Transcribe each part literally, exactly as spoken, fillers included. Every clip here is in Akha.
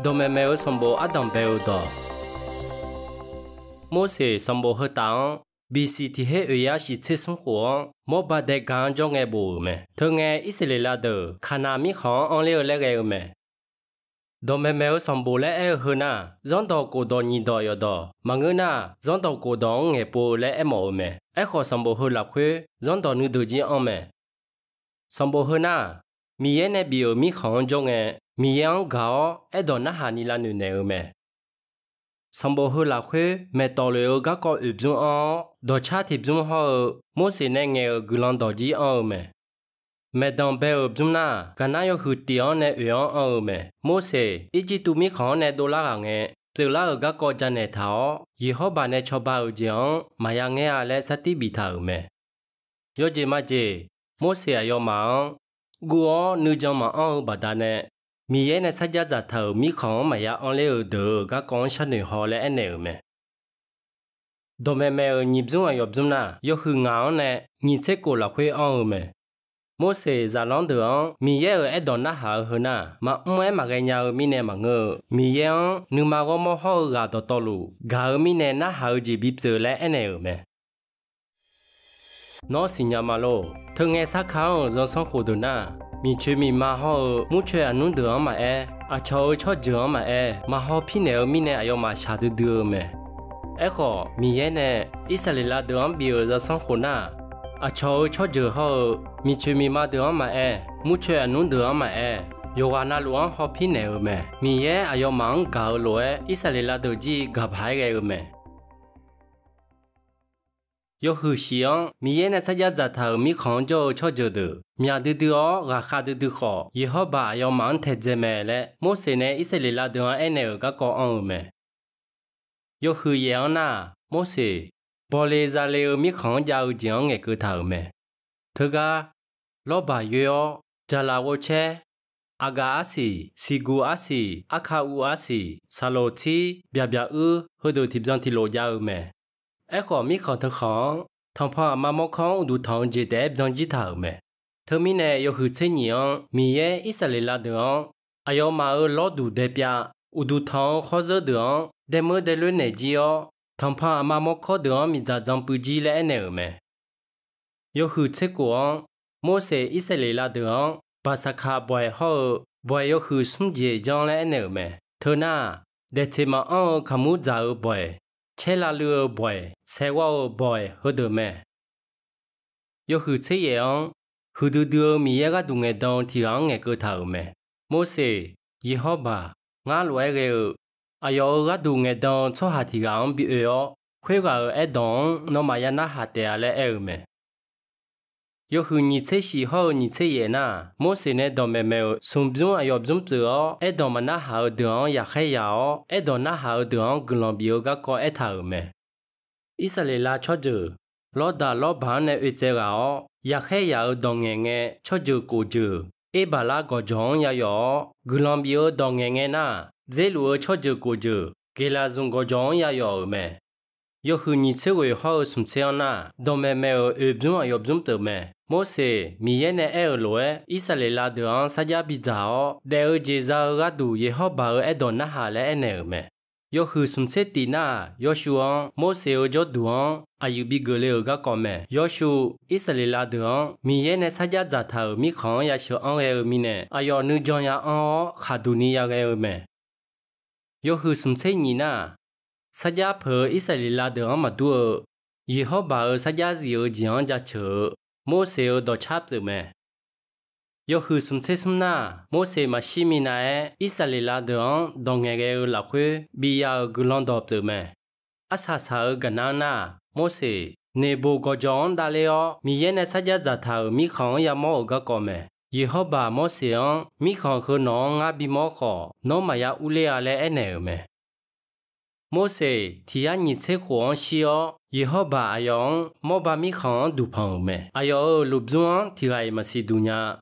Dawqmaeq maeq-euq sanqbof ardanq bae-eu dawq. Morseq sanqbof heu taf-anr, bisiq tiq her oeq yar shiq tser smr khof-anr, Mawrba dae gaq-anr jawr ngae bof-euq mae. Teu ngae, Irsaqleqlav deuq Kaqnaq mirkhanq-anr anrler-eu laer ghae-eu mae. Dawqmaeq maeq-euq sanqbof laer aer-eu heu nar, zanrdawq khofdawq nyiq dawq yawqdawq maqngeur nar, zanrdawq khofdawq-anr ngaeqpov-eu laer aermawf-eu mae. Aerkhawf, sanqbof heu lafkhoer zanrdawq nuideuq jir anr mae. Sanqbof heu nar, Miqyaer nae bif-euq mirkhanq-anr jawr ngae, Miqyaer-anr gaq-awr aerdawq narhaq ni lavnoeq naeq-eu mae. Sanqbof heu lafkhoer maeqtawf lof-eu garkawv oeq bymr anr-awr, dawqcar tiq bymr hawr-eu Morseq nae ngaeq-euq guiqlanq dawq jir anr-eu mae. Maeqdanq bae-euq bymr nar, gaqnar yawhuiq tif-anr nae oeq-anr anr-eu mae. Morseq Irjirtuv mirkhanq-anr nae dovlar ghaq ngae, pyeuflar-euq garkawv janaeq taq-awr, Yeqhawrbaq nae cawba-euq jeq-anr maqya ngaer-a laer sartir biftaq-euq mae. Yawjeq majeq, Morseq aqyawfmaf-anr guv-awr nuijan maqanr-eu baqdanae, Miqyaer nae sarjax dzaqtaq-euq mirkhanq-anr maqya anrler-euq deuq-euq garkawv-anr sharnoeq haw laer aernaeq-euq mae. Dawqmaeq maeq-euq nyiq bymr aqyawf bymr nar, yawhuiq ngaq-anr nae nyiq tser khof lafkhoer anr-eu mae. Morseq zaqlanr deuq-anr Miqyaer-euq aerdawq narhaq-eu heu nar, maqmr-aer maqghae nya-eu mirnae maqngeur-eu, Miqyaer-anr nuima ghawrmawr hawr-eu ghaq dawqtawvluf gaq-eu mirnae narhaq-eu jeq bipyeuf laer aernaeq-euq mae. Nawr siqnya ma lor. Teu ngae sarkar-anr-euq zanrsanrkhof deuq nar, miqcoeq miqma hawr-eu murcoe aqnmr deuq-anr maqaer, aqcawq-euq tsawrjeuq-anr maqaer, maqhaw pirnaeq-eu mirnae aqyawfmaf shaqdui dui-eu mae. Aerkhawf, Miqyaer nae Irsaqleqlav deuq-anr bif-euq zanrsanrkhof nar, aqcawq-euq tsawrjeuq hawr-eu miqcoeq miqma deuq-anr maqaer, murcoe aqnmr deuq-anr maqaer, yawqghaq navluf-anr haw pirnaeq-euq mae. Miqyaer aqyawfmaf-anr gaq-eu lof-aer, Irsaqleqlav deuq jir gaq paq-aer ghae-eu mae. Yawhuiq shif-anr Miqyaer nae sarjax dzaqtaq-euq mirkhanq-anr jawr-eu tsawrjeuq deuq myaq duidui-awr ghaqkhav duidui khawf, Yeqhawrbaq aqyawfmaf-anr taedzae mae laer, Morseq nae Irsaqleqlav deuq-anr aernaeq-euq garkawv anr-eu mae. Yawhuiq yaef-anr nar, Morseq bawle zale-eu mirkhanq-anr jav-eu jeq-anr ngaeqkeuv taq-euq mae. Teugar, lawrbaq yoer-awr, jaqlaf ghovcaer, aqgaf arsiq, siqguq arsiq, arka uv arsiq, saqloq tsir, byaqbyaq uir, heudeuq tiqbyan tiqlof jav-eu mae. Aerkhawf, mirkhanq teukhanq-anr, tanqpanq aqma mawrkawr-anr uqduq tanq-eu jeq taef-aer byan jir taq-euq mae. Teumirnae, yawhuiq tser nyif-anr Miqyaer Irsaqleqlav deuq-anr, aqyawfmaf-euq lawrduq daepyav, uqduq tanq-eu khawr zeur deuq-anr daemeur daeloer naeq jir-awr, tanqpanq aqma mawrkawr deuq-anr miqdzaq dzan puiv jir laer aernaeq-euq mae. Yawhuiq tser khof-anr, Morseq Irsaqleqlav deuq-anr Baqsaqkaq bawq-aeq hawr-eu bawq-aeq yawhuiq smr jeq janr laer aernaeq-euq mae. Teu nar, daeqteq maqanr-eu kaqmur dzaq-eu bawq-aeq, caer lavluiv-eu bawq-aeq, saeqghawv-eu bawq-aeq heudeuq mae. Yawhuiq tser yaef-anr, huiqdui dui-eu Miqyaer gharduq ngaeqdan-eu tiq ghaq-anr ngaeqkeuv taq-euq mae. Morseq, Yeqhawrbaq, ngar lof-aer ghae-eu, aqyawf-euq gharduq ngaeqdan-eu tsawrhaq tiq ghaq-anr bi oe-awr, khoerghaq-euq aerdawq-anr nawmaf ya narhaq taef-a laer aer-eu mae. Yawhuiq nyiq tser shif hawr-eu nyiq tser yaef nar, Morseq nae dawqmaeq maeq-euq smq bymr aqyawf bymr pyeuf-awr, aerdawq maqnarhaq-eu deuq-anr yaqkhaer yaq-awr, aerdawq narhaq-eu deuq-anr guiqlanq bif-eu garkawv aertaq-euq mae. Irsaqleqlav tsawrjeuq lawrdaq lawrbaq-anr nae oetsaev ghaq-awr, yaqkhaer yaq-euq dawq ngaeq ngae, tsawrjeuq kof jeuq, Erbaqlar gawqjawq-anr yayawf-awr, guiqlanq bif-eu dawq ngaeq ngae nar, dzerluf-eu tsawrjeuq kof jeuq, Geqlaqzmq gawqjawq-anr yayawf-euq mae. Yawhuiq nyiq tser ghoeq hawr-eu smq tser-anr nar, dawqmaeq maeq-euq oeq bymr aqyawf bymr pyeuf mae. Morseq, Miqyaer nae aer-euq lof-aer, Irsaqleqlav deuq-anr sarjax bidzaq-awr, daef-eu jeq za-eu gharduq Yeqhawrbaq-euq aerdawq narhaq laer aernaeq-euq mae. Yawhuiq smq tser tif nar-aq, Yawshuv-anr Morseq-euq jawrduq-anr aqyuif bigeuf le-euq garkawv mae. Yawshuv, Irsaqleqlav deuq-anr Miqyaer nae sarjax dzaqtaq-euq mirkhanq-anr yasheuq anr ghae-eu mirnae, aqyawf nuijan ya anr-awr khaqduq ni yaghae-eu mae. Yawhuiq smq tser nyiq nar-aq, sarjax peuq-eu Irsaqleqlav deuq-anr maqdur-eu, Yeqhawrbaq-euq sarjax zif-eu jeq-anr jaceuq-eu, Morseq-euq dawqcar pyeuf mae. Yawhuiq smq tser smr nar-aq, Morseq maqshir minav-aer Irsaqleqlav deuq-anr dawq ngaeqghae-eu lafkhoer bif ya-euq guiqlanq dawq pyeuf mae. Arsaq saq-eu gaqnar nar-aq, Morseq Neqboq gawqjawq-anr davler-awr, Miqyaer nae sarjax dzaqtaq-euq mirkhanq-anr yamawr-euq garkawv mae. Yeqhawrbaq Morseq-anr, Mirkhanq heu nawq-anr ngar bimawr khawf, nawr maqya urler-a laer aernaeq-euq mae. Morseq tiq yar nyiq tser khof-anr shir-awr, Yeqhawrbaq aqyawf-anr Mawrba mirkhanq-anr duqpanq-euq mae. Aqyawf-euq lmqbymr-anr tiq ghaq-iq maqsiq duq nya-a.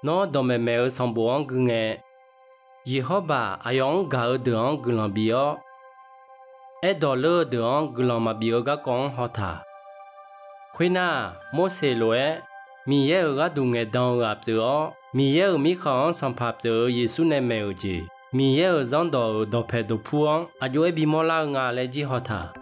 Nawr dawqmaeq maeq-eu sanqbof-anr gui ngae, Yeqhawrbaq aqyawf-anr gaq-eu deuq-anr guiqlanq bif-awr, aerdawq leur-eu deuq-anr guiqlanq maqbif-eu garkawv-anr haw taq. Khoernar, Morseq lof-aer Miqyaer-euq gharduq ngaeqdan-eu ghaq pyeuf-awr, Miqyaer-euq Mirkhanq-anr Sanqpaq pyeuf-eu Yeqsur nae maeq-euq jeq, Miqyaer-euq Zanrdawq-euq dawqpae dawqpur-anr aqjox-aer bimawr lar-eu nga laer jir haw taq.